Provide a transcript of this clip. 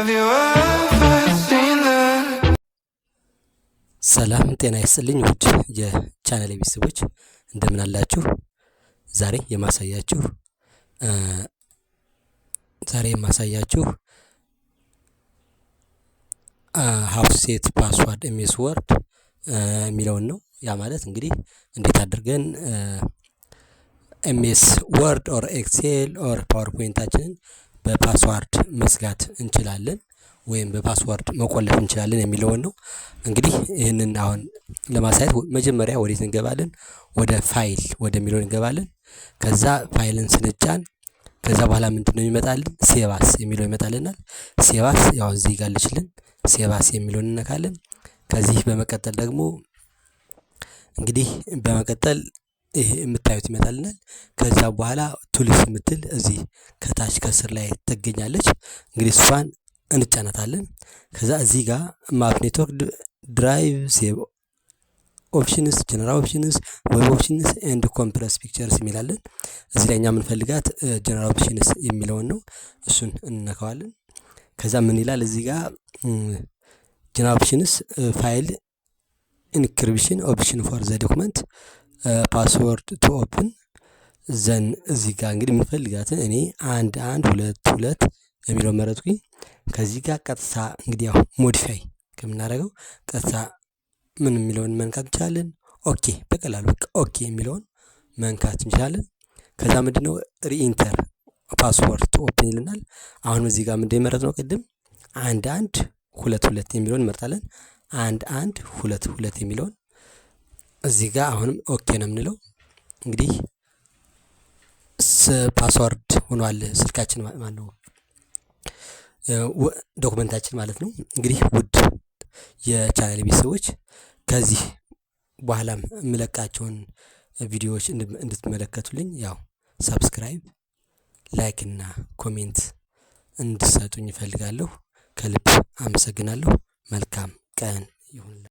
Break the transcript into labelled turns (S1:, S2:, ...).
S1: Have you ever seen the
S2: ሰላም ጤና ይስጥልኝ ውድ የቻናሌ ቤተሰቦች፣ እንደምን አላችሁ? ዛሬ የማሳያችሁ how to set password MS Word የሚለውን ነው። ያ ማለት እንግዲህ እንዴት አድርገን MS Word or Excel or PowerPoint ኣችንን በ password መዝጋት እንችላለን ወይም በ password መቆለፍ እንችላለን የሚለውን ነው። እንግዲህ ይህንን አሁን ለማሳየት መጀመሪያ ወዴት እንገባለን? ወደ ፋይል ወደሚለው እንገባለን። ከዛ ፋይልን ስንጫን ከዛ በኋላ ምንድነው የሚመጣልን? Save as የሚለው ይመጣልናል። Save as ያው እዚህ ጋር አለችልን፣ save as የሚለውን እንነካለን። ከዚህ በመቀጠል ደግሞ እንግዲህ በመቀጠል ይሄ የምታዩት ይመጣልናል። ከዛ በኋላ tools የምትል እዚህ ከታች ከስር ላይ ትገኛለች። እንግዲህ እሷን እንጫናታለን። ከዛ እዚህ ጋር map network drive፣ save options፣ general options፣ web options and compress pictures የሚል አለን። እዚህ ላይ እኛ የምንፈልጋት general options የሚለውን ነው። እሱን እንነካዋለን። ከዛ ምን ይላል እዚህ ጋር? General options፣ file encryption option for the document፣ password to open። Then እዚህ ጋር እንግዲህ የምንፈልጋትን እኔ 1122 የሚለውን መረጥኩኝ። ከዚህ ጋር ቀጥታ እንግዲህ ያው modify ከምናደርገው ቀጥታ ምን የሚለውን መንካት እንችላለን። Okay፣ በቀላሉ በቃ okay የሚለውን መንካት እንችላለን። ከዛ ምንድነው re-enter password to open ይልናል። አሁንም እዚህ ጋር ምንድነው የመረጥነው ቅድም? 1122 የሚለውን እንመርጣለን። 1122 የሚለውን እዚህ ጋር አሁንም okay ነው የምንለው። እንግዲህ password ሆኗል ስልካችን፣ ማነው document ኣችን ማለት ነው። እንግዲህ ውድ የቻናል ቤተሰቦች፣ ከዚህ በኋላም የምለቃቸውን ቪዲዮዎች እንድትመለከቱልኝ ያው subscribe፣ like እና comment እንድትሰጡኝ እፈልጋለሁ። ከልብ አመሰግናለሁ። መልካም ቀን ይሁንላችሁ።